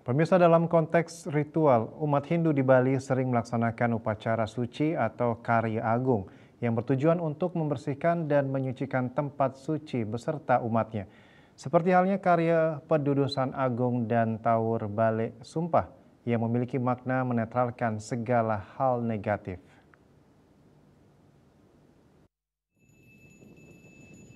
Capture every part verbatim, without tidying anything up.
Pemirsa, dalam konteks ritual, umat Hindu di Bali sering melaksanakan upacara suci atau karya agung yang bertujuan untuk membersihkan dan menyucikan tempat suci beserta umatnya. Seperti halnya karya Pedudusan Agung dan Taur Balik Sumpah yang memiliki makna menetralkan segala hal negatif.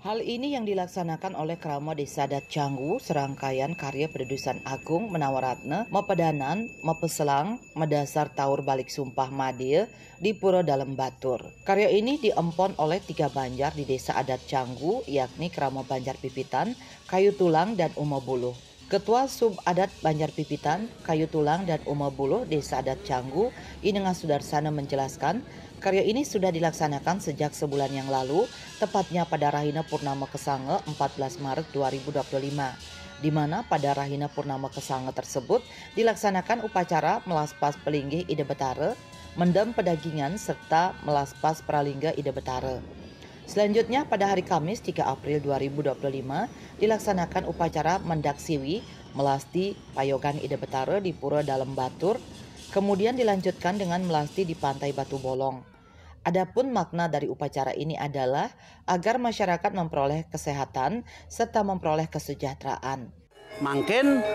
Hal ini yang dilaksanakan oleh Krama Desa Adat Canggu, serangkaian karya Pedudusan Agung Menawaratna, Mapedanan, Mapeselang, Medasar Taur Balik Sumpah Madya di Pura Dalem Batur. Karya ini diempon oleh tiga banjar di Desa Adat Canggu, yakni Krama Banjar Pipitan, Kayu Tulang, dan Uma Buluh. Ketua Sub Adat Banjar Pipitan, Kayu Tulang, dan Uma Buluh Desa Adat Canggu, I Nengah Sudarsana menjelaskan, karya ini sudah dilaksanakan sejak sebulan yang lalu, tepatnya pada Rahina Purnama Kesanga empat belas Maret dua ribu dua puluh lima, di mana pada Rahina Purnama Kesanga tersebut dilaksanakan upacara melaspas pelinggih Ida Betara, mendem pedagingan, serta melaspas pralingga Ida Betara. Selanjutnya, pada hari Kamis tiga April dua ribu dua puluh lima, dilaksanakan upacara mendak siwi, melasti payogan Ida Betara di Pura Dalem Batur, kemudian dilanjutkan dengan melasti di Pantai Batu Bolong. Adapun makna dari upacara ini adalah agar masyarakat memperoleh kesehatan serta memperoleh kesejahteraan. Mangkin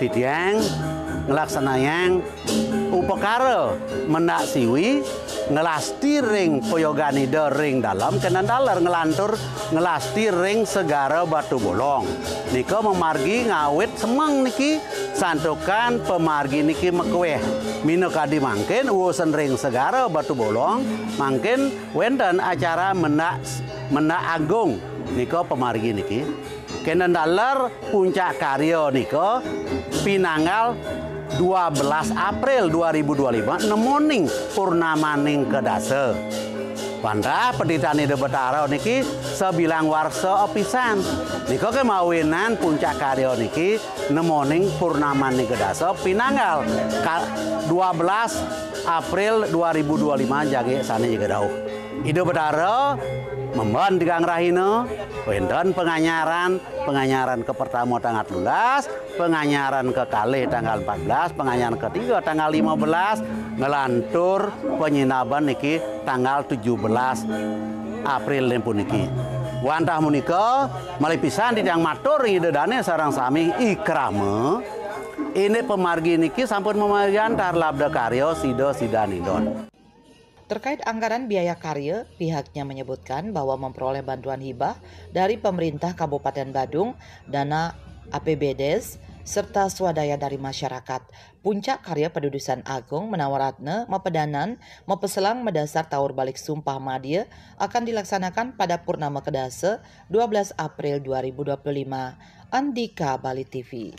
titiang nglaksanayang upakara mendak siwi, nglasti ring payogan Ida ring dalem, kenen taler nglantur nglasti ring Segara Batu Bolong. Nika mamargi ngawit semeng niki, santukan pamargi niki makuéh. Minakadi mangkin, wusan ring Segara Batu Bolong, mangkin wénten acara mendak, mendak agung. Nika pamargi niki. Kenen taler puncak karya nika pinanggal dua belas April dua ribu dua puluh lima, nemoning purnamaning kedasa. Wantah patitan Ida Betara niki sabilang warsa apisan. Nika kemawinan puncak karya niki nemoning purnamaning kedasa pinanggal ka-, dua belas April dua ribu dua puluh lima, jagi sané jaga dauh. Ida Betara memban tigang rahina, wénten panganyaran, panganyaran kapertama tanggal telulas, panganyaran kakalih tanggal empat belas, panganyaran katiga tanggal lima belas, nglantur panyinaban niki tanggal tujuh belas April puniki. Wantah punika, malih pisan titiang matur ring Ida Dané sareng sami, i krama, indik pamargi niki sampun mamargiang antar labda karya sida sidaning don. Terkait anggaran biaya karya, pihaknya menyebutkan bahwa memperoleh bantuan hibah dari pemerintah Kabupaten Badung, dana A P B des, serta swadaya dari masyarakat. Puncak karya Pedudusan Agung Menawaratna, Mapedanan, Mapeselang Medasar Taur Balik Sumpah Madya akan dilaksanakan pada Purnama Kedasa dua belas April dua ribu dua puluh lima. Andika Bali T V.